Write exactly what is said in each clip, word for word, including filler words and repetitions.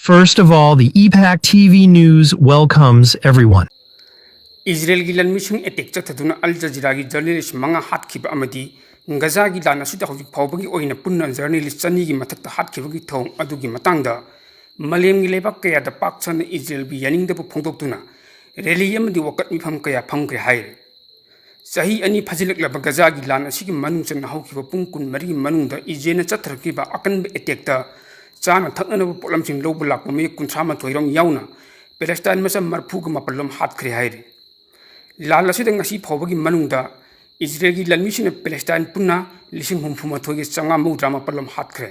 First of all, the E PAK T V News welcomes everyone. ꯏꯖꯔꯦꯜꯒꯤ ꯂꯟꯃꯤꯁꯤꯡ attack ꯆꯠꯊꯗꯨꯅ Al ꯖꯖꯤꯔꯥꯒꯤ journalist ꯃꯉꯥ ꯍꯥꯠꯈꯤꯕ ꯑꯃꯗꯤ ꯒꯖꯥꯒꯤ ꯂꯥꯟ ꯑꯁꯤꯗ ꯍꯧꯖꯤꯛ ꯐꯥꯎꯕꯒꯤ ꯑꯣꯏꯅ ꯄꯨꯟꯅ ꯖꯔꯅꯦꯂꯤꯁ ꯆꯅꯤꯒꯤ ꯃꯊꯛꯇ ꯍꯥꯠꯈꯤꯕꯒꯤ ꯊꯧꯑꯣꯡ ꯑꯗꯨꯒꯤ ꯃꯇꯥꯡꯗ ꯃꯥꯂꯦꯝꯒꯤ ꯂꯩꯕꯥꯛ ꯀꯌꯥꯗ ꯄꯥꯛ ꯁꯟꯅ ꯏꯖꯔꯦꯜꯕꯨ ꯌꯥꯅꯤꯡꯗꯕ ꯐꯣꯡꯗꯣꯛꯇꯨꯅ ꯔꯦꯂꯤ ꯑꯃꯗꯤ ꯋꯥꯀꯠ ꯃꯤꯐꯝ ꯀꯌꯥ ꯐꯝꯈ꯭ꯔꯦ ꯍꯥꯏꯔꯤ꯫ ꯆꯍꯤ ꯑꯅꯤ ꯐꯥꯖꯤꯜꯂꯛꯂꯕ ꯒꯖꯥꯒꯤ ꯂꯥꯟ ꯑꯁꯤꯒꯤ ꯃꯅꯨꯡ ꯆꯟꯅ ꯍꯧꯈꯤꯕ ꯄꯨꯡ ꯀꯨꯟꯃꯔꯤꯒꯤ ꯃꯅꯨꯡꯗ ꯏꯖꯔꯦꯜꯅ ꯆꯠꯊꯔꯛꯈꯤꯕ ꯑꯀꯟꯕ ꯑꯦꯇꯦꯛꯇ ꯆꯥꯅ ꯊꯛꯅꯅꯕ ꯄꯣꯠꯂꯝꯁꯤꯡ ꯂꯧꯕ ꯂꯥꯛꯄ ꯃꯤꯑꯣꯏ ꯀꯨꯟꯊ꯭ꯔꯥ ꯃꯥꯊꯣꯏ ꯔꯣꯝ ꯌꯥꯎꯅ ꯄꯦꯂꯦꯁꯇꯥꯏꯟ ꯃꯆꯥ ꯃꯔꯤꯐꯨꯒ ꯃꯥꯄꯜ ꯂꯣꯝ ꯍꯥꯠꯈ꯭ꯔꯦ ꯍꯥꯏꯔꯤ꯫ ꯂꯥꯟ ꯑꯁꯤꯗ ꯉꯁꯤ ꯐꯥꯎꯕꯒꯤ ꯃꯅꯨꯡꯗ ꯏꯖꯔꯦꯜꯒꯤ ꯂꯟꯃꯤꯁꯤꯡꯅ ꯄꯦꯂꯦꯁꯇꯥꯏꯟ ꯄꯨꯟꯅ ꯂꯤꯁꯤꯡ ꯍꯨꯝꯐꯨ ꯃꯥꯊꯣꯏꯒ ꯆꯥꯝꯃꯉꯥ ꯃꯧꯗ꯭ꯔꯥ ꯃꯥꯄꯜ ꯂꯣꯝ ꯍꯥꯠꯈ꯭ꯔꯦ꯫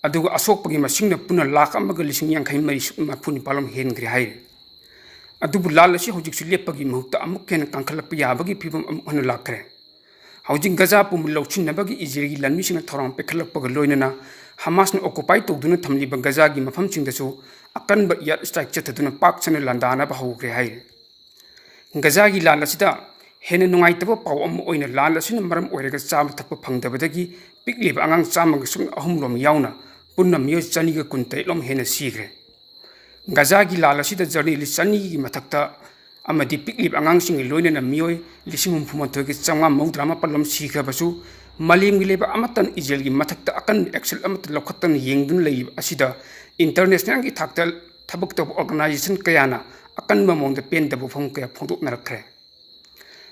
ꯑꯗꯨꯒ ꯑꯁꯣꯛꯄꯒꯤ ꯃꯁꯤꯡꯅ ꯄꯨꯟꯅ ꯂꯥꯈ ꯑꯃꯒ ꯂꯤꯁꯤꯡ ꯌꯥꯡꯈꯩ ꯃꯔꯤ ꯃꯔꯤꯐꯨ ꯅꯤꯄꯥꯜ ꯂꯣꯝ ꯍꯦꯟꯈ꯭ꯔꯦ ꯍꯥꯏꯔꯤ꯫ ꯑꯗꯨꯕꯨ ꯂꯥꯟ ꯑꯁꯤ ꯍꯧꯖꯤꯛꯁꯨ ꯂꯦꯞꯄꯒꯤ ꯃꯍꯨꯠꯇ ꯑꯃꯨꯛ ꯍꯦꯟꯅ ꯀꯟꯈꯠꯂꯛꯄ ꯌꯥꯕꯒꯤ ꯐꯤꯕꯝ ꯑꯃꯨꯛ ꯍꯟꯅ ꯂꯥꯛꯈ꯭ꯔꯦ꯫ ꯍꯧꯖꯤꯛ ꯒꯖꯥ ꯄꯨꯝꯕ ꯂꯧꯁꯤꯟꯅꯕꯒꯤ ꯏꯖꯔꯦꯜꯒꯤ ꯂꯟꯃꯤꯁꯤꯡꯅ ꯊꯧꯔꯥꯡ ꯄꯤꯈꯠꯂꯛꯄꯒ ꯂꯣꯏꯅꯅ ꯍꯃꯥꯁꯅ ꯑꯣꯀꯨꯄꯥꯏ ꯇꯧꯗꯨꯅ ꯊꯝꯂꯤꯕ ꯒꯖꯥꯒꯤ ꯃꯐꯝꯁꯤꯡꯗꯁꯨ ꯑꯀꯟꯕ ꯏꯌꯥꯔ ꯁ꯭ꯇ꯭ꯔꯥꯏꯛ ꯆꯠꯊꯗꯨꯅ ꯄꯥꯛ ꯁꯟꯅ ꯂꯥꯟꯗꯥꯅꯕ ꯍꯧꯈ꯭ꯔꯦ ꯍꯥꯏꯔꯤ꯫ ꯒꯖꯥꯒꯤ ꯂꯥꯟ ꯑꯁꯤꯗ ꯍꯦꯟꯅ ꯅꯨꯡꯉꯥꯏꯇꯕ ꯄꯥꯎ ꯑꯃ ꯑꯣꯏꯅ ꯂꯥꯟ ꯑꯁꯤꯅ ꯃꯔꯝ ꯑꯣꯏꯔꯒ ꯆꯥꯕ ꯊꯛꯄ ꯐꯪꯗꯕꯗꯒꯤ ꯄꯤꯛꯂꯤꯕ ꯑꯉꯥꯡ ꯆꯥꯝꯃꯒ ꯁꯨꯞꯅ ꯑꯍꯨꯝ ꯂꯣꯝ ꯌꯥꯎꯅ ꯄꯨꯟꯅ ꯃꯤꯑꯣꯏ ꯆꯅꯤꯒ ꯀꯨꯟꯇꯔꯦꯠ ꯂꯣꯝ ꯍꯦꯟꯅ ꯁꯤꯈ꯭ꯔꯦ꯫ ꯒꯖꯥꯒꯤ ꯂꯥꯟ ꯑꯁꯤꯗ ꯖꯔꯅꯦꯂꯤꯁ ꯆꯅꯤꯒꯤ ꯃꯊꯛꯇ ꯑꯃꯗꯤ ꯄꯤꯛꯂꯤꯕ ꯑꯉꯥꯡꯁꯤꯡꯒ ꯂꯣꯏꯅꯅ ꯃꯤꯑꯣꯏ ꯂꯤꯁꯤꯡ ꯍꯨꯝꯐꯨ ꯃꯥꯊꯣꯏꯒ ꯆꯥꯝꯃꯉꯥ ꯃꯧꯗ꯭ꯔꯥ ꯃꯥꯄꯜ ꯂꯣꯝ ꯁꯤꯈ꯭ꯔꯕꯁꯨ, ꯃꯥꯂꯦꯝꯒꯤ ꯂꯩꯕꯥꯛ ꯑꯃꯠꯇꯅ ꯏꯖꯔꯦꯜꯒꯤ ꯃꯊꯛꯇ ꯑꯀꯟꯕ action ꯑꯃꯠꯇ ꯂꯧꯈꯠꯇꯅ ꯌꯦꯡꯗꯨꯅ ꯂꯩꯔꯤꯕ ꯑꯁꯤꯗ internationalꯒꯤ ꯊꯥꯛꯇ ꯊꯕꯛ ꯇꯧꯕ organization ꯀꯌꯥꯅ ꯑꯀꯟꯕ ꯃꯑꯣꯡꯗ ꯄꯦꯟꯗꯕ ꯋꯥꯐꯝ ꯀꯌꯥ ꯐꯣꯡꯗꯣꯛꯅꯔꯛꯈ꯭ꯔꯦ꯫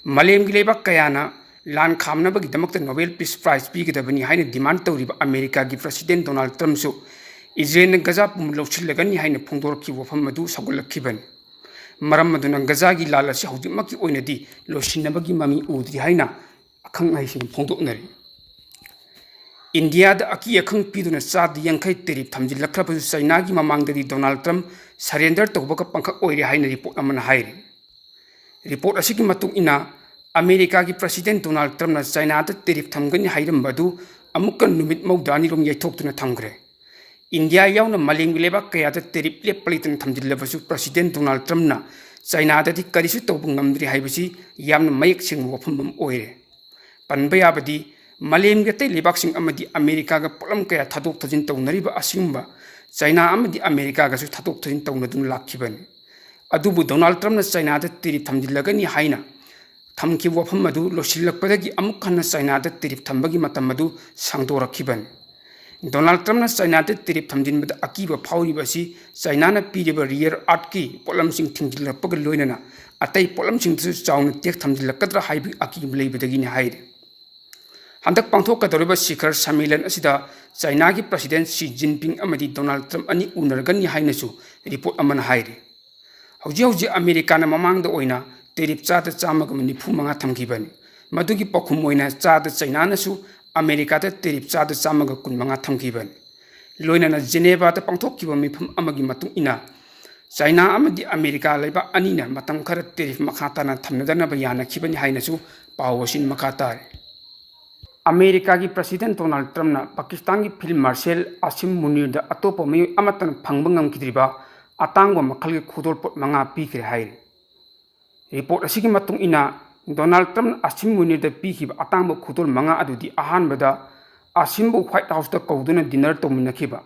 ꯃꯥꯂꯦꯝꯒꯤ ꯂꯩꯕꯥꯛ ꯀꯌꯥꯅ ꯂꯥꯟ ꯈꯥꯝꯅꯕꯒꯤꯗꯃꯛꯇ Nobel Peace Prize ꯄꯤꯒꯗꯕꯅꯤ ꯍꯥꯏꯅ demand ꯇꯧꯔꯤꯕ ꯑꯃꯦꯔꯤꯀꯥꯒꯤ President Donald Trumpꯁꯨ ꯏꯖꯔꯦꯜꯅ ꯒꯖꯥ ꯄꯨꯝꯕ ꯂꯧꯁꯤꯜꯂꯒꯅꯤ ꯍꯥꯏꯅ ꯐꯣꯡꯗꯣꯔꯛꯈꯤꯕ ꯋꯥꯐꯝ ꯑꯗꯨ ꯁꯧꯒꯠꯂꯛꯈꯤꯕꯅꯤ꯫ ꯃꯔꯝ ꯑꯗꯨꯅ ꯒꯖꯥꯒꯤ ꯂꯥꯟ ꯑꯁꯤ ꯍꯧꯖꯤꯛꯃꯛꯀꯤ ꯑꯣꯏꯅꯗꯤ ꯂꯣꯏꯁꯤꯟꯅꯕꯒꯤ ꯃꯃꯤ ꯎꯗ꯭ꯔꯤ ꯍꯥꯏꯅ ꯑꯈꯪ ꯑꯍꯩꯁꯤꯡꯅ ꯐꯣꯡꯗꯣꯛꯅꯔꯤ꯫ ꯏꯟꯗꯤꯌꯥꯗ ꯑꯀꯤ ꯑꯈꯪ ꯄꯤꯗꯨꯅ ꯆꯥꯗ ꯌꯥꯡꯈꯩ tariff ꯊꯝꯖꯤꯜꯂꯛꯈ꯭ꯔꯕꯁꯨ ꯆꯩꯅꯥꯒꯤ ꯃꯃꯥꯡꯗꯗꯤ ꯗꯣꯅꯥꯜꯗ ꯇ꯭ꯔꯝꯞ surrender ꯇꯧꯕꯒ ꯄꯪꯈꯛ ꯑꯣꯏꯔꯦ ꯍꯥꯏꯅ report ꯑꯃꯅ ꯍꯥꯏꯔꯤ꯫ Report ꯑꯁꯤꯒꯤ ꯃꯇꯨꯡ ꯏꯟꯅ, ꯑꯃꯦꯔꯤꯀꯥꯒꯤ President ꯗꯣꯅꯥꯜꯗ ꯇ꯭ꯔꯝꯞꯅ ꯆꯩꯅꯥꯗ tariff ꯊꯝꯒꯅꯤ ꯍꯥꯏꯔꯝꯕ ꯑꯗꯨ ꯑꯃꯨꯛꯀ ꯅꯨꯃꯤꯠ ꯃꯧꯗ꯭ꯔꯥꯅꯤꯔꯣꯝ ꯌꯩꯊꯣꯛꯇꯨꯅ ꯊꯝꯈ꯭ꯔꯦ꯫ ꯏꯟꯗꯤꯌꯥ ꯌꯥꯎꯅ ꯃꯥꯂꯦꯝꯒꯤ ꯂꯩꯕꯥꯛ ꯀꯌꯥꯗ tariff ꯂꯦꯞꯄ ꯂꯩꯇꯅ ꯊꯝꯖꯤꯜꯂꯕꯁꯨ, President ꯗꯣꯅꯥꯜꯗ ꯇ꯭ꯔꯝꯞꯅ ꯆꯩꯅꯥꯗꯗꯤ ꯀꯔꯤꯁꯨ ꯇꯧꯕ ꯉꯝꯗ꯭ꯔꯤ ꯍꯥꯏꯕꯁꯤ ꯌꯥꯝꯅ ꯃꯌꯦꯛ ꯁꯦꯡꯕ ꯋꯥꯐꯝ ꯑꯃ ꯑꯣꯏꯔꯦ꯫ ꯄꯟꯕ ꯌꯥꯕꯗꯤ, ꯃꯥꯂꯦꯝꯒꯤ ꯑꯇꯩ ꯂꯩꯕꯥꯛꯁꯤꯡ ꯑꯃꯗꯤ ꯑꯃꯦꯔꯤꯀꯥꯒ ꯄꯣꯠꯂꯝ ꯀꯌꯥ ꯊꯥꯗꯣꯛ ꯊꯥꯖꯤꯟ ꯇꯧꯅꯔꯤꯕ ꯑꯁꯤꯒꯨꯝꯕ ꯆꯥꯏꯅꯥ ꯑꯃꯗꯤ ꯑꯃꯦꯔꯤꯀꯥꯒꯁꯨ ꯊꯥꯗꯣꯛ ꯊꯥꯖꯤꯟ ꯇꯧꯅꯗꯨꯅ ꯂꯥꯛꯈꯤꯕꯅꯤ꯫ ꯑꯗꯨꯕꯨ ꯗꯣꯅꯥꯜꯗ ꯇ꯭ꯔꯝꯞꯅ ꯆꯥꯏꯅꯥꯗ ꯇꯦꯔꯤꯐ ꯊꯝꯖꯤꯜꯂꯒꯅꯤ ꯍꯥꯏꯅ ꯊꯝꯈꯤꯕ ꯋꯥꯐꯝ ꯑꯗꯨ ꯂꯣꯏꯁꯤꯜꯂꯛꯄꯗꯒꯤ ꯑꯃꯨꯛ ꯍꯟꯅ ꯆꯥꯏꯅꯥꯗ ꯇꯦꯔꯤꯐ ꯊꯝꯕꯒꯤ ꯃꯇꯝ ꯑꯗꯨ ꯁꯥꯡꯗꯣꯔꯛꯈꯤꯕꯅꯤ꯫ ꯗꯣꯅꯥꯜꯗ ꯇ꯭ꯔꯝꯞꯅ ꯆꯥꯏꯅꯥꯗ ꯇꯦꯔꯤꯐ ꯊꯝꯖꯤꯟꯕꯗ ꯑꯀꯤꯕ ꯐꯥꯎꯔꯤꯕ ꯑꯁꯤ ꯆꯥꯏꯅꯥꯅ ꯄꯤꯔꯤꯕ ꯔꯤꯌꯔ ꯑꯥꯔꯠꯀꯤ ꯄꯣꯠꯂꯝꯁꯤꯡ ꯊꯤꯡꯖꯤꯜꯂꯛꯄꯒ ꯂꯣꯏꯅꯅ ꯑꯇꯩ ꯄꯣꯠꯂꯝꯁꯤꯡꯗꯁꯨ ꯆꯥꯎꯅ ꯇꯦꯛꯁ ꯊꯝꯖꯤꯜꯂꯛꯀꯗ꯭ꯔꯥ ꯍꯥꯏꯕꯒꯤ ꯑꯀꯤꯕ ꯂꯩꯕꯗꯒꯤꯅꯤ ꯍꯥꯏꯔꯤ꯫ ꯍꯟꯗꯛ ꯄꯥꯡꯊꯣꯛꯀꯗꯧꯔꯤꯕ ꯁꯤꯈꯔ ꯁꯝꯃꯦꯂꯟ ꯑꯁꯤꯗ ꯆꯥꯏꯅꯥꯒꯤ ꯄ꯭ꯔꯁꯤꯗꯦꯟꯠ ꯁꯤ ꯖꯤꯟꯄꯤꯡ ꯑꯃꯗꯤ ꯗꯣꯅꯥꯜꯗ ꯇ꯭ꯔꯝꯞ ꯑꯅꯤ ꯎꯅꯔꯒꯅꯤ ꯍꯥꯏꯅꯁꯨ ꯔꯤꯄꯣꯔꯠ ꯑꯃꯅ ꯍꯥꯏꯔꯤ꯫ ꯍꯧꯖꯤꯛ ꯍꯧꯖꯤꯛ ꯑꯃꯦꯔꯤꯀꯥꯅ ꯃꯃꯥꯡꯗ ꯑꯣꯏꯅ ꯇꯦꯔꯤꯐ ꯆꯥꯗ ꯆꯥꯝꯃꯒ ꯅꯤꯐꯨ ꯃꯉꯥ ꯊꯝꯈꯤꯕꯅꯤ꯫ ꯃꯗꯨꯒꯤ ꯄꯥꯎꯈꯨꯝ ꯑꯣꯏꯅ ꯆꯥꯗ ꯆꯥꯏꯅꯥꯅꯁꯨ ꯑꯃꯦꯔꯤꯀꯥꯗ ꯇꯦꯔꯤꯐ ꯆꯥꯗ ꯆꯥꯝꯃꯒ ꯀꯨꯟ ꯃꯉꯥ ꯊꯝꯈꯤꯕꯅꯤ꯫ ꯂꯣꯏꯅꯅ ꯖꯦꯅꯦꯚꯥꯗ ꯄꯥꯡꯊꯣꯛꯈꯤꯕ ꯃꯤꯐꯝ ꯑꯃꯒꯤ ꯃꯇꯨꯡ ꯏꯟꯅ ꯆꯥꯏꯅꯥ ꯑꯃꯗꯤ ꯑꯃꯦꯔꯤꯀꯥ ꯂꯩꯕꯥꯛ ꯑꯅꯤꯅ ꯃꯇꯝ ꯈꯔ ꯇꯦꯔꯤꯐ ꯃꯈꯥ ꯇꯥꯅ ꯊꯝꯅꯗꯅꯕ ꯌꯥꯅꯈꯤꯕꯅꯤ ꯍꯥꯏꯅꯁꯨ ꯄꯥꯎ ꯑꯁꯤꯅ ꯃꯈꯥ ꯇꯥꯔꯤ꯫ ꯑꯃꯦꯔꯤꯀꯥꯒꯤ ꯄ꯭ꯔꯁꯤꯗꯦꯟꯠ ꯗꯣꯅꯥꯜꯗ ꯇ꯭ꯔꯝꯞꯅ ꯄꯥꯀꯤꯁꯇꯥꯟꯒꯤ ꯐꯤꯜꯗ ꯃꯥꯔꯁꯦꯜ ꯑꯁꯤꯝ ꯃꯨꯅꯤꯔꯗ ꯑꯇꯣꯞꯄ ꯃꯤꯑꯣꯏ ꯑꯃꯠꯇꯅ ꯐꯪꯕ ꯉꯝꯈꯤꯗ꯭ꯔꯤꯕ ꯑꯇꯥꯡꯕ ꯃꯈꯜꯒꯤ ꯈꯨꯗꯣꯜꯄꯣꯠ ꯃꯉꯥ ꯄꯤꯈ꯭ꯔꯦ ꯍꯥꯏꯔꯤ꯫ ꯔꯤꯄꯣꯔꯠ ꯑꯁꯤꯒꯤ ꯃꯇꯨꯡ ꯏꯟꯅ, ꯗꯣꯅꯥꯜꯗ ꯇ꯭ꯔꯝꯞꯅ ꯑꯁꯤꯝ ꯃꯨꯅꯤꯔꯗ ꯄꯤꯈꯤꯕ ꯑꯇꯥꯡꯕ ꯈꯨꯗꯣꯜ ꯃꯉꯥ ꯑꯗꯨꯗꯤ, ꯑꯍꯥꯟꯕꯗ, ꯑꯁꯤꯝꯕꯨ ꯋꯥꯏꯠ ꯍꯥꯎꯁꯇ ꯀꯧꯗꯨꯅ ꯗꯤꯅꯔ ꯇꯧꯃꯤꯟꯅꯈꯤꯕ,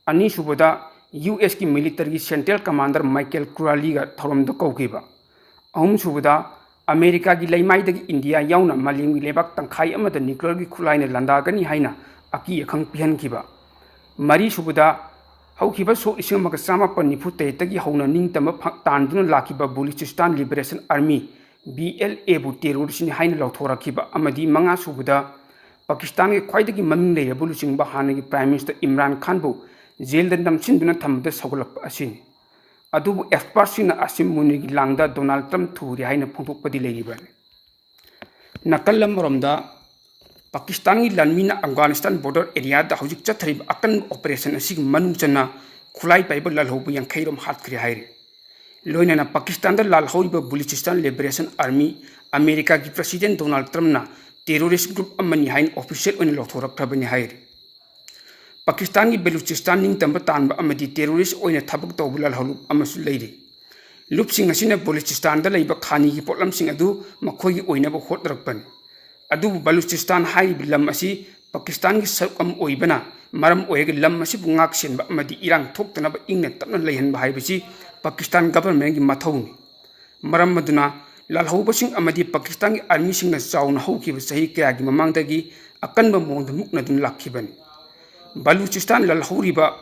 ꯑꯅꯤꯁꯨꯕꯗ, ꯌꯨ ꯑꯦꯁꯀꯤ ꯃꯤꯂꯤꯇꯔꯤꯒꯤ ꯁꯦꯟꯇ꯭ꯔꯦꯜ ꯀꯃꯥꯟꯗꯔ ꯃꯥꯏꯀꯦꯜ ꯀ꯭ꯔꯥꯂꯤꯒ ꯊꯧꯔꯝꯗ ꯀꯧꯈꯤꯕ, ꯑꯍꯨꯝꯁꯨꯕꯗ, ꯑꯃꯦꯔꯤꯀꯥꯒꯤ ꯂꯩꯃꯥꯏꯗꯒꯤ ꯏꯟꯗꯤꯌꯥ ꯌꯥꯎꯅ ꯃꯥꯂꯦꯝꯒꯤ ꯂꯩꯕꯥꯛ ꯇꯪꯈꯥꯏ ꯑꯃꯗ ꯅ꯭ꯌꯨꯀ꯭ꯂꯤꯌꯔꯒꯤ ꯈꯨꯠꯂꯥꯏꯅ ꯂꯥꯟꯗꯥꯒꯅꯤ ꯍꯥꯏꯅ ꯑꯀꯤ ꯑꯈꯪ ꯄꯤꯍꯟꯈꯤꯕ, ꯃꯔꯤꯁꯨꯕꯗ, ꯍꯧꯈꯤꯕ ꯁꯣꯛ ꯂꯤꯁꯤꯡ ꯑꯃꯒ ꯆꯥꯃꯥꯄꯟ ꯅꯤꯐꯨ ꯇꯔꯦꯠꯇꯒꯤ ꯍꯧꯅ ꯅꯤꯡꯇꯝꯕ ꯐ-, ꯇꯥꯟꯗꯨꯅ ꯂꯥꯛꯈꯤꯕ ꯕꯂꯨꯆꯤꯁꯇꯥꯟ ꯂꯤꯕꯔꯦꯁꯟ ꯑꯥꯔꯃꯤ, ꯕꯤ ꯑꯦꯜ ꯑꯦꯕꯨ ꯇꯦꯔꯣꯔꯤꯁ꯭ꯠꯅꯤ ꯍꯥꯏꯅ ꯂꯥꯎꯊꯣꯔꯛꯈꯤꯕ, ꯑꯃꯗꯤ ꯃꯉꯥꯁꯨꯕꯗ, ꯄꯥꯀꯤꯁꯇꯥꯟꯒꯤ ꯈ꯭ꯋꯥꯏꯗꯒꯤ ꯃꯃꯤꯡ ꯂꯩꯔꯕ ꯂꯨꯆꯤꯡꯕ ꯍꯥꯟꯅꯒꯤ ꯄ꯭ꯔꯥꯏꯝ ꯃꯤꯅꯤꯁꯇꯔ ꯏꯝꯔꯥꯟ ꯈꯥꯟꯕꯨ ꯖꯦꯜꯗ ꯅꯝꯁꯤꯟꯗꯨꯅ ꯊꯝꯕꯗ ꯁꯧꯒꯠꯂꯛꯄ ꯑꯁꯤꯅꯤ꯫ ꯑꯗꯨꯕꯨ ꯑꯦꯛꯁꯄꯔꯠꯁꯤꯡꯅ ꯑꯁꯤꯝ ꯃꯨꯅꯤꯔꯒꯤ ꯂꯥꯡꯗ ꯗꯣꯅꯥꯜꯗ ꯇ꯭ꯔꯝꯞ ꯊꯨꯔꯦ ꯍꯥꯏꯅ ꯐꯣꯡꯗꯣꯛꯄꯗꯤ ꯂꯩꯔꯤꯕꯅꯤ꯫ ꯅꯥꯀꯜ ꯑꯃꯔꯣꯝꯗ, ꯄꯥꯀꯤꯁꯇꯥꯟꯒꯤ ꯂꯥꯟꯃꯤꯅ ꯑꯐꯒꯥꯅꯤꯁꯇꯥꯟ ꯕꯣꯔꯗꯔ ꯑꯦꯔꯤꯌꯥꯗ ꯍꯧꯖꯤꯛ ꯆꯠꯊꯔꯤꯕ ꯑꯀꯟꯕ ꯑꯣꯄꯔꯦꯁꯟ ꯑꯁꯤꯒꯤ ꯃꯅꯨꯡ ꯆꯟꯅ ꯈꯨꯠꯂꯥꯏ ꯄꯥꯏꯕ ꯂꯥꯜꯍꯧꯕ ꯌꯥꯡꯈꯩꯔꯣꯝ ꯍꯥꯠꯈ꯭ꯔꯦ ꯍꯥꯏꯔꯤ꯫ ꯂꯣꯏꯅꯅ ꯄꯥꯀꯤꯁꯇꯥꯟꯗ ꯂꯥꯜꯍꯧꯔꯤꯕ ꯕꯂꯨꯆꯤꯁꯇꯥꯟ ꯂꯤꯕꯔꯦꯁꯟ ꯑꯥꯔꯃꯤ, ꯑꯃꯦꯔꯤꯀꯥꯒꯤ ꯄ꯭ꯔꯁꯤꯗꯦꯟꯠ ꯗꯣꯅꯥꯜꯗ ꯇ꯭ꯔꯝꯞꯅ ꯇꯦꯔꯣꯔꯤꯁ꯭ꯠ ꯒ꯭ꯔꯨꯞ ꯑꯃꯅꯤ ꯍꯥꯏꯅ ꯑꯣꯐꯤꯁꯤꯌꯦꯜ ꯑꯣꯏꯅ ꯂꯥꯎꯊꯣꯔꯛꯈ꯭ꯔꯕꯅꯤ ꯍꯥꯏꯔꯤ꯫ ꯄꯥꯀꯤꯁꯇꯥꯟꯒꯤ ꯕꯂꯨꯆꯤꯁꯇꯥꯟ ꯅꯤꯡꯇꯝꯕ ꯇꯥꯟꯕ ꯑꯃꯗꯤ ꯇꯦꯔꯣꯔꯤꯁ꯭ꯠ ꯑꯣꯏꯅ ꯊꯕꯛ ꯇꯧꯕ ꯂꯥꯜꯍꯧꯂꯨꯞ ꯑꯃꯁꯨ ꯂꯩꯔꯤ꯫ ꯂꯨꯞꯁꯤꯡ ꯑꯁꯤꯅ ꯕꯂꯨꯆꯤꯁꯇꯥꯟꯗ ꯂꯩꯕ ꯈꯥꯅꯤꯒꯤ ꯄꯣꯠꯂꯝꯁꯤꯡ ꯑꯗꯨ ꯃꯈꯣꯏꯒꯤ ꯑꯣꯏꯅꯕ ꯍꯣꯠꯅꯔꯛꯄꯅꯤ꯫ ꯑꯗꯨꯕꯨ ꯕꯂꯨꯆꯤꯁꯇꯥꯟ ꯍꯥꯏꯔꯤꯕ ꯂꯝ ꯑꯁꯤ ꯄꯥꯀꯤꯁꯇꯥꯟꯒꯤ ꯁꯔꯨꯛ ꯑꯃ ꯑꯣꯏꯕꯅ, ꯃꯔꯝ ꯑꯣꯏꯔꯒ ꯂꯝ ꯑꯁꯤꯕꯨ ꯉꯥꯛ ꯁꯦꯟꯕ ꯑꯃꯗꯤ ꯏꯔꯥꯡ ꯊꯣꯛꯇꯅꯕ ꯏꯪꯅ ꯇꯞꯅ ꯂꯩꯍꯟꯕ ꯍꯥꯏꯕꯁꯤ ꯄꯥꯀꯤꯁꯇꯥꯟ ꯒꯚꯔꯟꯃꯦꯟꯒꯤ ꯃꯊꯧꯅꯤ꯫ ꯃꯔꯝ ꯑꯗꯨꯅ ꯂꯥꯜꯍꯧꯕꯁꯤꯡ ꯑꯃꯗꯤ ꯄꯥꯀꯤꯁꯇꯥꯟꯒꯤ ꯑꯥꯔꯃꯤꯁꯤꯡꯅ ꯆꯥꯎꯅ ꯍꯧꯈꯤꯕ ꯆꯍꯤ ꯀꯌꯥꯒꯤ ꯃꯃꯥꯡꯗꯒꯤ ꯑꯀꯟꯕ ꯃꯑꯣꯡꯗ ꯃꯨꯛꯅꯗꯨꯅ ꯂꯥꯛꯈꯤꯕꯅꯤ꯫ ꯕꯂꯨꯆꯤꯁꯇꯥꯟ ꯂꯥꯜꯍꯧꯔꯤꯕ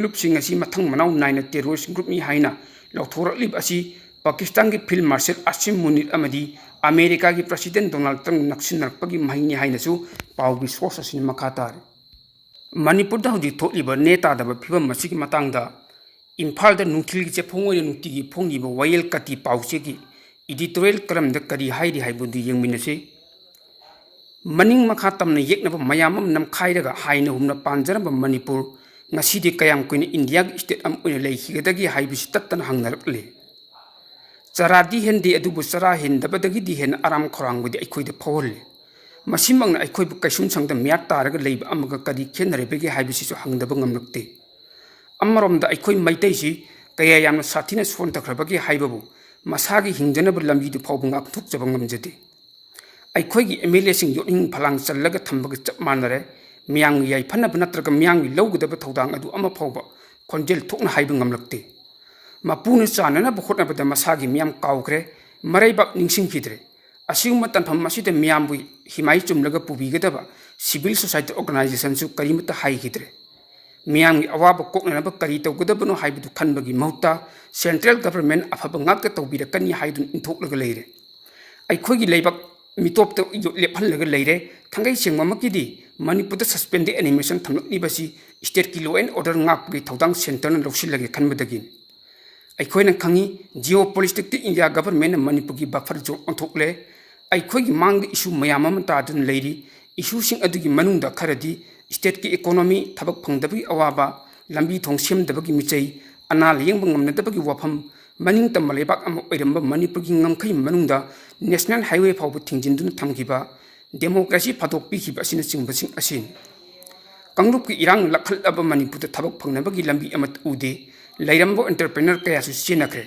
ꯂꯨꯞꯁꯤꯡ ꯑꯁꯤ ꯃꯊꯪ ꯃꯅꯥꯎ ꯅꯥꯏꯅ ꯇꯦꯔꯣꯔꯤꯁ ꯒ꯭ꯔꯨꯞꯅꯤ ꯍꯥꯏꯅ ꯂꯥꯎꯊꯣꯔꯛꯂꯤꯕ ꯑꯁꯤ ꯄꯥꯀꯤꯁꯇꯥꯟꯒꯤ ꯐꯤꯜꯗ ꯃꯥꯔꯁꯦꯜ ꯑꯁꯤꯝ ꯃꯨꯅꯤꯔ ꯑꯃꯗꯤ ꯑꯃꯦꯔꯤꯀꯥꯒꯤ ꯄ꯭ꯔꯁꯤꯗꯦꯟ ꯗꯣꯅꯥꯜꯗ ꯇ꯭ꯔꯝꯞ ꯅꯛꯁꯤꯟꯅꯔꯛꯄꯒꯤ ꯃꯍꯩꯅꯤ ꯍꯥꯏꯅꯁꯨ ꯄꯥꯎꯒꯤ ꯁꯣꯔꯁ ꯑꯁꯤꯅ ꯃꯈꯥ ꯇꯥꯔꯤ꯫ ꯃꯅꯤꯄꯨꯔꯗ ꯍꯧꯖꯤꯛ ꯊꯣꯛꯂꯤꯕ ꯅꯦ ꯇꯥꯗꯕ ꯐꯤꯕꯝ ꯑꯁꯤꯒꯤ ꯃꯇꯥꯡꯗ ꯏꯝꯐꯥꯜꯗ ꯅꯨꯡꯊꯤꯜꯒꯤ ꯆꯦꯐꯣꯡ ꯑꯣꯏꯅ ꯅꯨꯡꯇꯤꯒꯤ ꯐꯣꯡꯂꯤꯕ ꯋꯥꯌꯦꯜ ꯀꯥꯇꯤ ꯄꯥꯎꯆꯦꯒꯤ editorial ꯀꯔꯝꯗ ꯀꯔꯤ ꯍꯥꯏꯔꯤ ꯍꯥꯏꯕꯗꯨ ꯌꯦꯡꯃꯤꯟꯅꯁꯤ꯫ ꯃꯅꯤꯡ ꯃꯈꯥ ꯇꯝꯅ ꯌꯦꯛꯅꯕ ꯃꯌꯥꯝ ꯑꯃ ꯅꯝꯈꯥꯏꯔꯒ ꯍꯥꯏꯅ ꯍꯨꯝꯅ ꯄꯥꯟꯖꯔꯝꯕ ꯃꯅꯤꯄꯨꯔ ꯉꯁꯤꯗꯤ ꯀꯌꯥꯝ ꯀꯨꯏꯅ ꯏꯟꯗꯤꯌꯥꯒꯤ ꯁ꯭ꯇꯦꯠ ꯑꯃ ꯑꯣꯏꯅ ꯂꯩꯈꯤꯒꯗꯒꯦ ꯍꯥꯏꯕꯁꯤ ꯇꯠꯇꯅ ꯍꯪꯅꯔꯛꯂꯤ꯫ ꯆꯔꯥꯗꯤ ꯍꯦꯟꯗꯦ, ꯑꯗꯨꯕꯨ ꯆꯔꯥ ꯍꯦꯟꯗꯕꯗꯒꯤꯗꯤ ꯍꯦꯟꯅ ꯑꯔꯥꯝ ꯈꯧꯔꯥꯡꯕꯗꯤ ꯑꯩꯈꯣꯏꯗ ꯐꯥꯎꯍꯜꯂꯤ꯫ ꯃꯁꯤꯃꯛꯅ ꯑꯩꯈꯣꯏꯕꯨ ꯀꯩꯁꯨꯝꯁꯪꯗ ꯃꯌꯥꯠ ꯇꯥꯔꯒ ꯂꯩꯕ ꯑꯃꯒ ꯀꯔꯤ ꯈꯦꯠꯅꯔꯤꯕꯒꯦ ꯍꯥꯏꯕꯁꯤꯁꯨ ꯍꯪꯗꯕ ꯉꯝꯂꯛꯇꯦ꯫ ꯑꯃꯔꯣꯝꯗ ꯑꯩꯈꯣꯏ ꯃꯩꯇꯩꯁꯤ ꯀꯌꯥ ꯌꯥꯝꯅ ꯁꯥꯊꯤꯅ ꯁꯣꯟꯊꯈ꯭ꯔꯕꯒꯦ ꯍꯥꯏꯕꯕꯨ ꯃꯁꯥꯒꯤ ꯍꯤꯡꯖꯅꯕ ꯂꯝꯕꯤꯗꯨ ꯐꯥꯎꯕ ꯉꯥꯛꯊꯣꯛꯆꯕ ꯉꯝꯖꯗꯦ꯫ ꯑꯩꯈꯣꯏꯒꯤ MLAꯁꯤꯡ ꯌꯣꯠꯍꯤꯡ ꯐꯂꯥꯡ ꯆꯜꯂꯒ ꯊꯝꯕꯒ ꯆꯞ ꯃꯥꯟꯅꯔꯦ꯫ ꯃꯤꯌꯥꯝꯒꯤ ꯌꯥꯏꯐꯅꯕ ꯅꯠꯇ꯭ꯔꯒ ꯃꯤꯌꯥꯝꯒꯤ ꯂꯧꯒꯗꯕ ꯊꯧꯗꯥꯡ ꯑꯗꯨ ꯑꯃ ꯐꯥꯎꯕ ꯈꯣꯟꯖꯦꯜ ꯊꯣꯛꯅ ꯍꯥꯏꯕ ꯉꯝꯂꯛꯇꯦ꯫ ꯃꯄꯨꯅ ꯆꯥꯅꯅꯕ ꯍꯣꯠꯅꯕꯗ ꯃꯁꯥꯒꯤ ꯃꯤꯌꯥꯝ ꯀꯥꯎꯈ꯭ꯔꯦ, ꯃꯔꯩꯕꯥꯛ ꯅꯤꯡꯁꯤꯡꯈꯤꯗ꯭ꯔꯦ꯫ ꯑꯁꯤꯒꯨꯝꯕ ꯇꯥꯟꯐꯝ ꯑꯁꯤꯗ ꯃꯤꯌꯥꯝꯕꯨ ꯍꯤꯃꯥꯏ ꯆꯨꯝꯂꯒ ꯄꯨꯕꯤꯒꯗꯕ civil society organizationꯁꯨ ꯀꯔꯤꯃꯠꯇ ꯍꯥꯏꯈꯤꯗ꯭ꯔꯦ꯫ ꯃꯤꯌꯥꯝꯒꯤ ꯑꯋꯥꯕ ꯀꯣꯛꯅꯅꯕ ꯀꯔꯤ ꯇꯧꯒꯗꯕꯅꯣ ꯍꯥꯏꯕꯗꯨ ꯈꯟꯕꯒꯤ ꯃꯍꯨꯠꯇ central government ꯑꯐꯕ ꯉꯥꯛꯇ ꯇꯧꯕꯤꯔꯛꯀꯅꯤ ꯍꯥꯏꯗꯨꯅ ꯏꯟꯊꯣꯛꯂꯒ ꯂꯩꯔꯦ꯫ ꯑꯩꯈꯣꯏꯒꯤ ꯂꯩꯕꯥꯛ ꯃꯤꯇꯣꯞꯇ ꯂꯦꯞꯍꯜꯂꯒ ꯂꯩꯔꯦ꯫ ꯊꯥꯡꯒꯩ ꯁꯦꯡꯕꯃꯛꯀꯤꯗꯤ ꯃꯅꯤꯄꯨꯔꯗ suspended animation ꯊꯝꯂꯛꯂꯤꯕꯁꯤ stateꯀꯤ law and order ꯉꯥꯛꯄꯒꯤ ꯊꯧꯗꯥꯡ centreꯅ ꯂꯧꯁꯤꯜꯂꯒꯦ ꯈꯟꯕꯗꯒꯤꯅꯤ꯫ ꯑꯩꯈꯣꯏꯅ ꯈꯪꯏ, geopolitically India governmentꯅ ꯃꯅꯤꯄꯨꯔꯒꯤ buffer zone ꯑꯣꯟꯊꯣꯛꯂꯦ꯫ ꯑꯩꯈꯣꯏꯒꯤ ꯃꯥꯡꯗ issue ꯃꯌꯥꯝ ꯑꯃ ꯇꯥꯗꯨꯅ ꯂꯩꯔꯤ꯫ Issueꯁꯤꯡ ꯑꯗꯨꯒꯤ ꯃꯅꯨꯡꯗ ꯈꯔꯗꯤ stateꯀꯤ economy, ꯊꯕꯛ ꯐꯪꯗꯕꯒꯤ ꯑꯋꯥꯕ, ꯂꯝꯕꯤ ꯊꯣꯡ ꯁꯦꯝꯗꯕꯒꯤ ꯃꯤꯆꯩ, ꯑꯅꯥ ꯂꯥꯌꯦꯡꯕ ꯉꯝꯅꯗꯕꯒꯤ ꯋꯥꯐꯝ, ꯃꯅꯤꯡ ꯇꯝꯕ ꯂꯩꯕꯥꯛ ꯑꯃ ꯑꯣꯏꯔꯝꯕ ꯃꯅꯤꯄꯨꯔꯒꯤ ꯉꯝꯈꯩ ꯃꯅꯨꯡꯗ national highway ꯐꯥꯎꯕ ꯊꯤꯡꯖꯤꯟꯗꯨꯅ ꯊꯝꯈꯤꯕ, democracy ꯐꯥꯗꯣꯛꯄꯤꯈꯤꯕ ꯑꯁꯤꯅꯆꯤꯡꯕꯁꯤꯡ ꯑꯁꯤꯅꯤ꯫ ꯀꯥꯡꯂꯨꯞꯀꯤ ꯏꯔꯥꯡꯅ ꯂꯥꯛꯍꯜꯂꯕ ꯃꯅꯤꯄꯨꯔꯗ ꯊꯕꯛ ꯐꯪꯅꯕꯒꯤ ꯂꯝꯕꯤ ꯑꯃꯠꯇ ꯎꯗꯦ꯫ ꯂꯩꯔꯝꯕ entrepreneur ꯀꯌꯥꯁꯨ ꯆꯦꯟꯅꯈ꯭ꯔꯦ꯫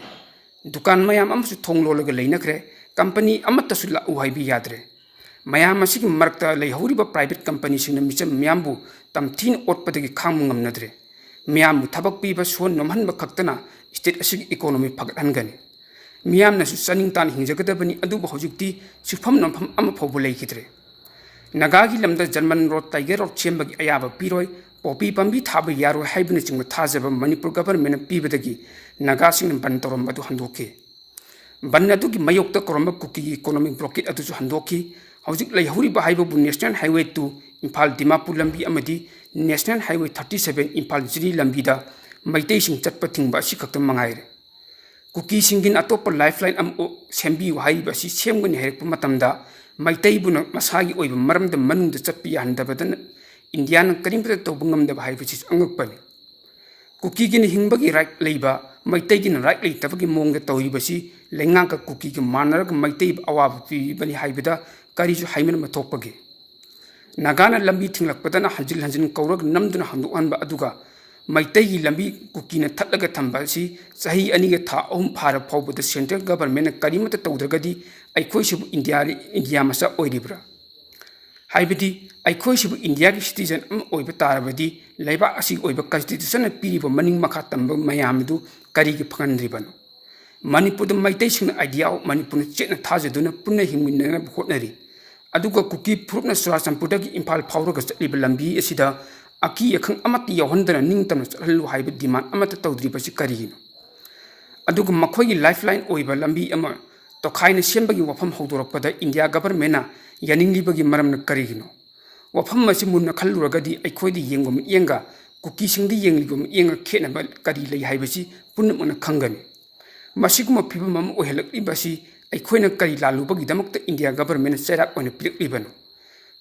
ꯗꯨꯀꯥꯟ ꯃꯌꯥꯝ ꯑꯃꯁꯨ ꯊꯣꯡ ꯂꯣꯜꯂꯒ ꯂꯩꯅꯈ꯭ꯔꯦ꯫ Company ꯑꯃꯠꯇꯁꯨ ꯂꯥꯛꯎ ꯍꯥꯏꯕ ꯌꯥꯗ꯭ꯔꯦ꯫ ꯃꯌꯥꯝ ꯑꯁꯤꯒꯤ ꯃꯔꯛꯇ ꯂꯩꯍꯧꯔꯤꯕ private companyꯁꯤꯡꯅ ꯃꯤꯆꯝ ꯃꯤꯌꯥꯝꯕꯨ ꯇꯝꯊꯤꯅ ꯑꯣꯠꯄꯗꯒꯤ ꯈꯥꯡꯕ ꯉꯝꯅꯗ꯭ꯔꯦ꯫ ꯃꯤꯌꯥꯝꯕꯨ ꯊꯕꯛ ꯄꯤꯕ, ꯁꯣꯟ ꯅꯣꯝꯍꯟꯕ ꯈꯛꯇꯅ state ꯑꯁꯤꯒꯤ economy ꯐꯒꯠꯍꯟꯒꯅꯤ꯫ ꯃꯤꯌꯥꯝꯅꯁꯨ ꯆꯥꯅꯤꯡ ꯇꯥꯅ ꯍꯤꯡꯖꯒꯗꯕꯅꯤ, ꯑꯗꯨꯕꯨ ꯍꯧꯖꯤꯛꯇꯤ ꯁꯨꯐꯝ ꯅꯣꯝꯐꯝ ꯑꯃ ꯐꯥꯎꯕ ꯂꯩꯈꯤꯗ꯭ꯔꯦ꯫ ꯅꯥꯒꯥꯒꯤ ꯂꯝꯗ German road, Tiger road ꯁꯦꯝꯕꯒꯤ ꯑꯌꯥꯕ ꯄꯤꯔꯣꯏ, poppy ꯄꯥꯝꯕꯤ ꯊꯥꯕ ꯌꯥꯔꯣꯏ ꯍꯥꯏꯕꯅꯆꯤꯡꯕ ꯊꯥꯖꯕ ꯃꯅꯤꯄꯨꯔ governmentꯅ ꯄꯤꯕꯗꯒꯤ ꯅꯥꯒꯥꯁꯤꯡꯅ ꯕꯟ ꯇꯧꯔꯝꯕ ꯑꯗꯨ ꯍꯟꯗꯣꯛꯈꯤ꯫ ꯕꯟ ꯑꯗꯨꯒꯤ ꯃꯥꯌꯣꯛꯇ ꯀꯧꯔꯝꯕ ꯀꯨꯀꯤꯒꯤ economic blockade ꯑꯗꯨꯁꯨ ꯍꯟꯗꯣꯛꯈꯤ꯫ ꯍꯧꯖꯤꯛ ꯂꯩꯍꯧꯔꯤꯕ ꯍꯥꯏꯕꯕꯨ National Highway two, Imphal Dimapur ꯂꯝꯕꯤ ꯑꯃꯗꯤ National Highway thirty seven, Imphal ꯖꯤꯔꯤ ꯂꯝꯕꯤꯗ ꯃꯩꯇꯩꯁꯤꯡ ꯆꯠꯄ ꯊꯤꯡꯕ ꯑꯁꯤꯈꯛꯇ ꯃꯉꯥꯏꯔꯦ꯫ ꯀꯨꯀꯤꯁꯤꯡꯒꯤꯅ ꯑꯇꯣꯞꯄ lifeline ꯑꯃ ꯑꯣ-, ꯁꯦꯝꯕꯤꯌꯨ ꯍꯥꯏꯔꯤꯕ ꯑꯁꯤ ꯁꯦꯝꯒꯅꯤ ꯍꯥꯏꯔꯛꯄ ꯃꯇꯝꯗ, ꯃꯩꯇꯩꯕꯨꯅ ꯃꯁꯥꯒꯤ ꯑꯣꯏꯕ ꯃꯔꯝꯗ ꯃꯅꯨꯡꯗ ꯆꯠꯄ ꯌꯥꯍꯟꯗꯕꯗꯅ ꯏꯟꯗꯤꯌꯥꯅ ꯀꯔꯤꯝꯇ ꯇꯧꯕ ꯉꯝꯗꯕ ꯍꯥꯏꯕꯁꯤꯁꯨ ꯑꯉꯛꯄꯅꯤ꯫ ꯀꯨꯀꯤꯒꯤꯅ ꯍꯤꯡꯕꯒꯤ right ꯂꯩꯕ, ꯃꯩꯇꯩꯒꯤꯅ right ꯂꯩꯇꯕꯒꯤ ꯃꯑꯣꯡꯗ ꯇꯧꯔꯤꯕꯁꯤ ꯂꯩꯉꯥꯛꯀ ꯀꯨꯀꯤꯒ ꯃꯥꯟꯅꯔꯒ ꯃꯩꯇꯩꯕꯨ ꯑꯋꯥꯕ ꯄꯤꯕꯅꯤ ꯍꯥꯏꯕꯗ ꯀꯔꯤꯁꯨ ꯍꯥꯏꯃꯟꯕ ꯊꯣꯛꯄꯒꯦ? ꯅꯥꯒꯥꯅ ꯂꯝꯕꯤ ꯊꯤꯡꯂꯛꯄꯗꯅ ꯍꯟꯖꯤꯟ ꯍꯟꯖꯤꯟ ꯀꯧꯔꯒ ꯅꯝꯗꯨꯅ ꯍꯟꯗꯣꯛꯍꯟꯕ, ꯑꯗꯨꯒ ꯃꯩꯇꯩꯒꯤ ꯂꯝꯕꯤ ꯀꯨꯀꯤꯅ ꯊꯠꯂꯒ ꯊꯝꯕ ꯑꯁꯤ ꯆꯍꯤ ꯑꯅꯤꯒ ꯊꯥ ꯑꯍꯨꯝ ꯐꯥꯔꯕ ꯐꯥꯎꯕꯗ central governmentꯅ ꯀꯔꯤꯃꯠꯇ ꯇꯧꯗ꯭ꯔꯒꯗꯤ ꯑꯩꯈꯣꯏꯁꯤꯕꯨ ꯏꯟꯗꯤꯌꯥ, ꯏꯟꯗꯤꯌꯥ ꯃꯆꯥ ꯑꯣꯏꯔꯤꯕ꯭ꯔꯥ? ꯍꯥꯏꯕꯗꯤ ꯑꯩꯈꯣꯏꯁꯤꯕꯨ ꯏꯟꯗꯤꯌꯥꯒꯤ citizen ꯑꯃ ꯑꯣꯏꯕ ꯇꯥꯔꯕꯗꯤ ꯂꯩꯕꯥꯛ ꯑꯁꯤꯒꯤ ꯑꯣꯏꯕ constitutionꯅ ꯄꯤꯔꯤꯕ ꯃꯅꯤꯡ ꯃꯈꯥ ꯇꯝꯕ ꯃꯌꯥꯝ ꯑꯗꯨ ꯀꯔꯤꯒꯤ ꯐꯪꯍꯟꯗ꯭ꯔꯤꯕꯅꯣ? ꯃꯅꯤꯄꯨꯔꯗ ꯃꯩꯇꯩꯁꯤꯡꯅ Idea of Manipurꯅ ꯆꯦꯠꯅ ꯊꯥꯖꯗꯨꯅ ꯄꯨꯟꯅ ꯍꯤꯡꯃꯤꯟꯅꯅꯕ ꯍꯣꯠꯅꯔꯤ꯫ ꯑꯗꯨꯒ ꯀꯨꯀꯤ ꯐꯨꯔꯨꯞꯅ ꯆꯨꯔꯥꯆꯥꯟꯄꯨꯔꯗꯒꯤ ꯏꯝꯐꯥꯜ ꯐꯥꯎꯔꯒ ꯆꯠꯂꯤꯕ ꯂꯝꯕꯤ ꯑꯁꯤꯗ ꯑꯀꯤ ꯑꯈꯪ ꯑꯃꯠꯇ ꯌꯥꯎꯍꯟꯗꯅ ꯅꯤꯡꯇꯝꯅ ꯆꯠꯍꯜꯂꯨ ꯍꯥꯏꯕ demand ꯑꯃꯠꯇ ꯇꯧꯗ꯭ꯔꯤꯕꯁꯤ ꯀꯔꯤꯒꯤꯅꯣ? ꯑꯗꯨꯒ ꯃꯈꯣꯏꯒꯤ lifeline ꯑꯣꯏꯕ ꯂꯝꯕꯤ ꯑꯃ ꯇꯣꯈꯥꯏꯅ ꯁꯦꯝꯕꯒꯤ ꯋꯥꯐꯝ ꯍꯧꯗꯣꯔꯛꯄꯗ ꯏꯟꯗꯤꯌꯥ governmentꯅ ꯌꯥꯅꯤꯡꯂꯤꯕꯒꯤ ꯃꯔꯝꯅ ꯀꯔꯤꯒꯤꯅꯣ? ꯋꯥꯐꯝ ꯑꯁꯤ ꯃꯨꯟꯅ ꯈꯜꯂꯨꯔꯒꯗꯤ ꯑꯩꯈꯣꯏꯗ ꯌꯦꯡꯕ ꯃꯤꯠꯌꯦꯡꯒ ꯀꯨꯀꯤꯁꯤꯡꯗ ꯌꯦꯡꯂꯤꯕ ꯃꯤꯠꯌꯦꯡꯒ ꯈꯦꯠꯅꯕ ꯀꯔꯤ ꯂꯩ ꯍꯥꯏꯕꯁꯤ ꯄꯨꯝꯅꯃꯛꯅ ꯈꯪꯒꯅꯤ꯫ ꯃꯁꯤꯒꯨꯝꯕ ꯐꯤꯕꯝ ꯑꯃ ꯑꯣꯏꯍꯜꯂꯛꯂꯤꯕ ꯑꯁꯤ ꯑꯩꯈꯣꯏꯅ ꯀꯔꯤ ꯂꯥꯜꯂꯨꯕꯒꯤꯗꯃꯛꯇ ꯏꯟꯗꯤꯌꯥ governmentꯅ ꯆꯩꯔꯥꯛ ꯑꯣꯏꯅ ꯄꯤꯔꯛꯂꯤꯕꯅꯣ?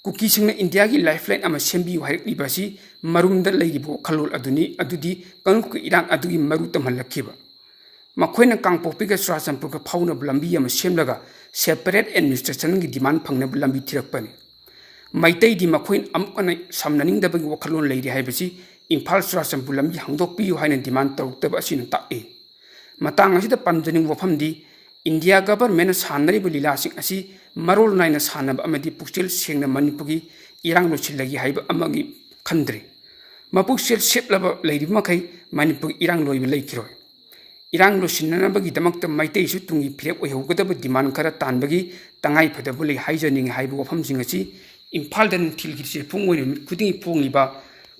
ꯀꯨꯀꯤꯁꯤꯡꯅ ꯏꯟꯗꯤꯌꯥꯒꯤ lifeline ꯑꯃ ꯁꯦꯝꯕꯤꯌꯨ ꯍꯥꯏꯔꯛꯂꯤꯕ ꯑꯁꯤ ꯃꯔꯨꯝꯗ ꯂꯩꯔꯤꯕ ꯋꯥꯈꯜꯂꯣꯟ ꯑꯗꯨꯅꯤ, ꯑꯗꯨꯗꯤ ꯀꯥꯡꯂꯨꯞꯀꯤ ꯏꯔꯥꯡ ꯑꯗꯨꯒꯤ ꯃꯔꯨ ꯇꯝꯍꯜꯂꯛꯈꯤꯕ꯫ ꯃꯈꯣꯏꯅ ꯀꯥꯡꯄꯣꯛꯄꯤꯒ ꯆꯨꯔꯥꯆꯥꯟꯄꯨꯔꯒ ꯐꯥꯎꯅꯕ ꯂꯝꯕꯤ ꯑꯃ ꯁꯦꯝꯂꯒ separate administrationꯒꯤ demand ꯐꯪꯅꯕ ꯂꯝꯕꯤ ꯊꯤꯔꯛꯄꯅꯤ꯫ ꯃꯩꯇꯩꯗꯤ ꯃꯈꯣꯏꯅ ꯑꯃꯨꯛ ꯍꯟꯅ ꯁꯝꯅꯅꯤꯡꯗꯕꯒꯤ ꯋꯥꯈꯜꯂꯣꯟ ꯂꯩꯔꯤ ꯍꯥꯏꯕꯁꯤ ꯏꯝꯐꯥꯜ ꯆꯨꯔꯥꯆꯥꯟꯄꯨꯔ ꯂꯝꯕꯤ ꯍꯥꯡꯗꯣꯛꯄꯤꯌꯨ ꯍꯥꯏꯅ demand ꯇꯧꯔꯛꯇꯕ ꯑꯁꯤꯅ ꯇꯥꯛꯏ꯫ ꯃꯇꯥꯡ ꯑꯁꯤꯗ ꯄꯟꯖꯅꯤꯡꯕ ꯋꯥꯐꯝꯗꯤ, ꯏꯟꯗꯤꯌꯥ governmentꯅ ꯁꯥꯟꯅꯔꯤꯕ ꯂꯤꯂꯥꯁꯤꯡ ꯑꯁꯤ ꯃꯔꯣꯜ ꯅꯥꯏꯅ ꯁꯥꯟꯅꯕ ꯑꯃꯗꯤ ꯄꯨꯛꯆꯦꯜ ꯁꯦꯡꯅ ꯃꯅꯤꯄꯨꯔꯒꯤ ꯏꯔꯥꯡ ꯂꯣꯏꯁꯤꯜꯂꯒꯦ ꯍꯥꯏꯕ ꯑꯃꯒꯤ ꯈꯟꯗ꯭ꯔꯤ꯫ ꯃꯕꯨꯛꯆꯦꯜ ꯁꯦꯞꯂꯕ ꯂꯩꯔꯤꯕ ꯃꯈꯩ ꯃꯅꯤꯄꯨꯔꯒꯤ ꯏꯔꯥꯡ ꯂꯣꯏꯕ ꯂꯩꯈꯤꯔꯣꯏ꯫ ꯏꯔꯥꯡ ꯂꯣꯏꯁꯤꯟꯅꯅꯕꯒꯤꯗꯃꯛꯇ ꯃꯩꯇꯩꯁꯨ ꯇꯨꯡꯒꯤ ꯐꯤꯔꯦꯞ ꯑꯣꯏꯍꯧꯒꯗꯕ demand ꯈꯔ ꯇꯥꯟꯕꯒꯤ ꯇꯉꯥꯏꯐꯗꯕ ꯂꯩ ꯍꯥꯏꯖꯅꯤꯡꯏ ꯍꯥꯏꯕ ꯋꯥꯐꯝꯁꯤꯡ ꯑꯁꯤ ꯏꯝꯐꯥꯜꯗ ꯅꯨꯡꯊꯤꯜꯒꯤ ꯆꯦꯐꯣꯡ ꯑꯣꯏꯅ ꯅꯨꯃꯤꯠ ꯈꯨꯗꯤꯡꯒꯤ ꯐꯣꯡꯂꯤꯕ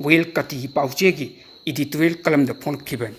ꯋꯥꯌꯦꯜ ꯀꯥꯇꯤꯒꯤ ꯄꯥꯎꯆꯦꯒꯤ editorial columnꯗ ꯐꯣꯡꯂꯛꯈꯤꯕꯅꯤ꯫